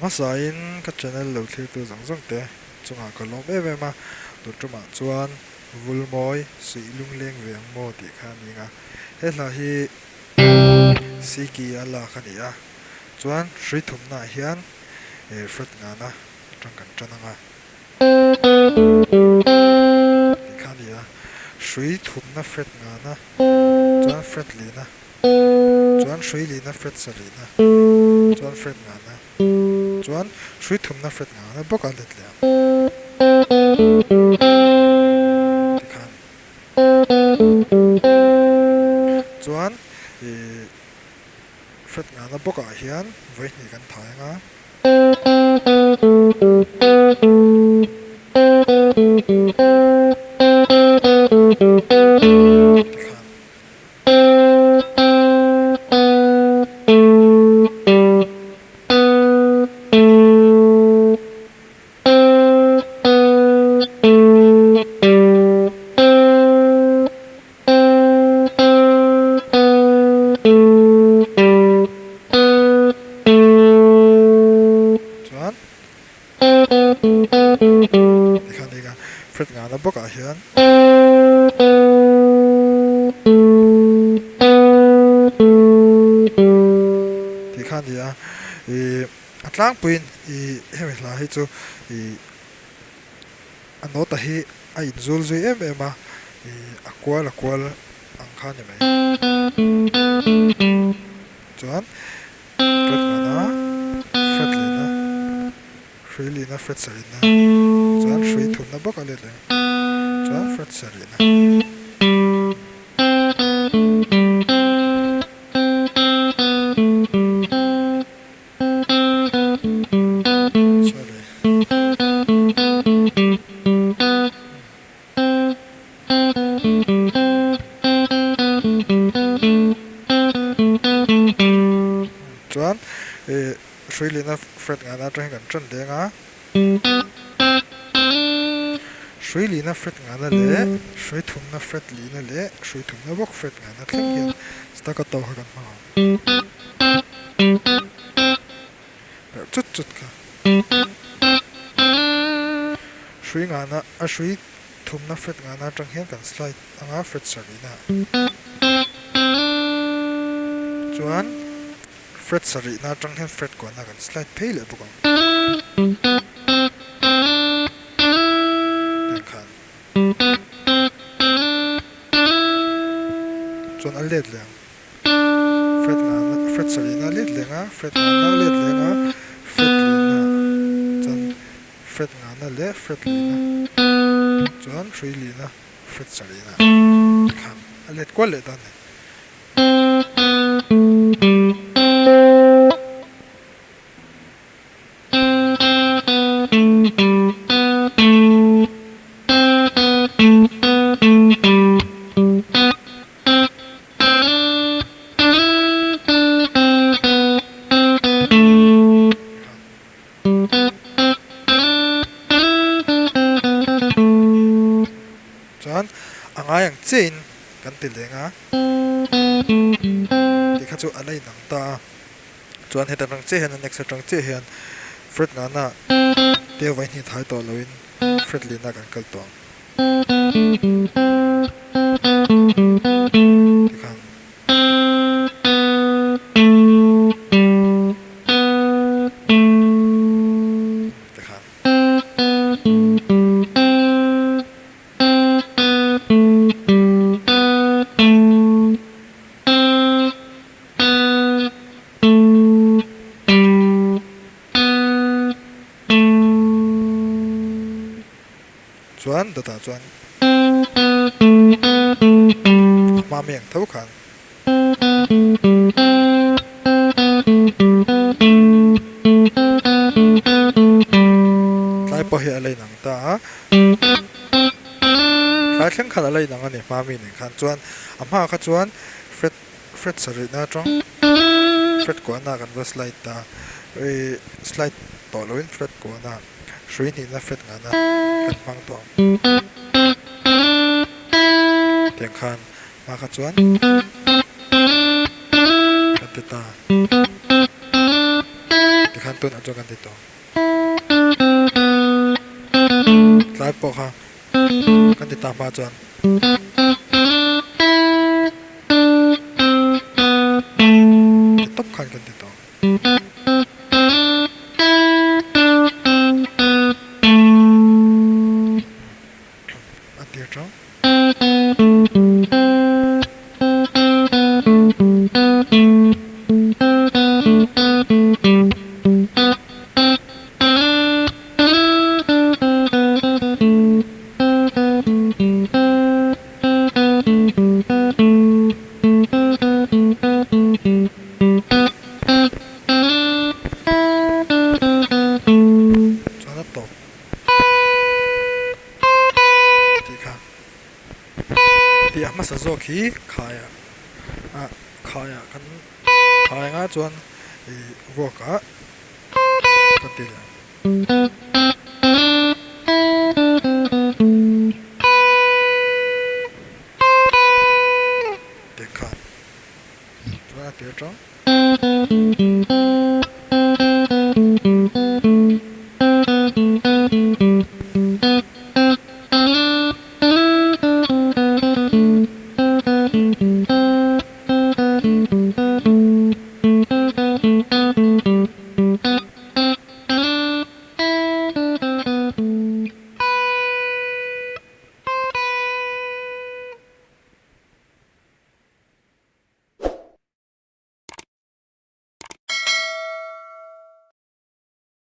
Hmasain ka channel lo thlirtu zawng zawng te chungah ka lawm em em a, tun tumah chuan Vulmawi suih lungleng ve ang maw tih kha a ni ang a, he hla hi Siki a lak a ni a, chuan hrui thumnaah hian Fred Ngana atang kan tan ang a. Tih kha a ni a, hrui thumna fret ngana chuan fret lina chuan hrui lina fret sarihna chuan fret ngana chuan hrui thumna fret ngana bawk a let leh ang ti khan chuan ih fret ngana bawkah hian vawihnih kan thai ang a. Chuan tikhan eng a fret ngahna bawkah hian tih kha a ni a, ih a tlangpuiin ih hemi hla hi chu ih. A nawta hi a inzul zui em em a, ih a kual a kual ang kha a ni mai. Chuan fret ngana, fret lehna, hrui lihna, fret sarihna, chuan hrui thumna bawk a let leh ang, chuan fret sarihna. Chuan ih hrui lehna fret ngana atang hian kan tan leng a, hrui lehna fret ngana leh hrui thumna fret lihna leh hrui thumna bawk fret ngana thleng hian staccato kha kan hmang ang. Perh chut chut kha. Hrui ngahna a hrui thumna fret ngahna atang hian kan slide anga fret sarihna chuan fret sarihna atang hian fret kuahna kan slide phei leh bawk ang. Tiang khan. Chuan a let leh ang. Fret ngahna fret sarihna let leng a, fret ngahna let leng a, fret lihna chuan fret ngahna leh fret lihna chuan hrui lihna fret sarihna tikhan a let kual leh ta a ni. Chuan a ngai ang chiahin kan ti leng a, tih kha chu a la inang ta a. Chuan heta rang chiah hian a next atang chiah hian fret ngana te vaihnih thai tawh loin fret lihna kan kal tawh ang. Tikhan. Tikhan. Chuan dawtah chuan a hma mi ang tho khan. Tlai pawh hi a la inang ta a. Tlai thleng khan a la inang a ni hma mi nen khan. Chuan a hmaah kha chuan fret fret sarihna atang fret kuahna kan va slide ta. Slide tawh loin fret kuahna hrui hnihna fret ngahna kan hmang tawh ang. Tiang khan Hma kha chuan kan ti ta. Tikhan tunah chuan kan ti tawh. Tlai pawh kha kan ti ta hma chuan. Ti tawp khan kan ti tawh. A tir tang. Chuan a tawp. Tih kha tih a hmasa zawk hi khaiah ah khaiah kan khai anga chuan ih vuak ah kan ti leh ang. Tih kha chuan a tir tang.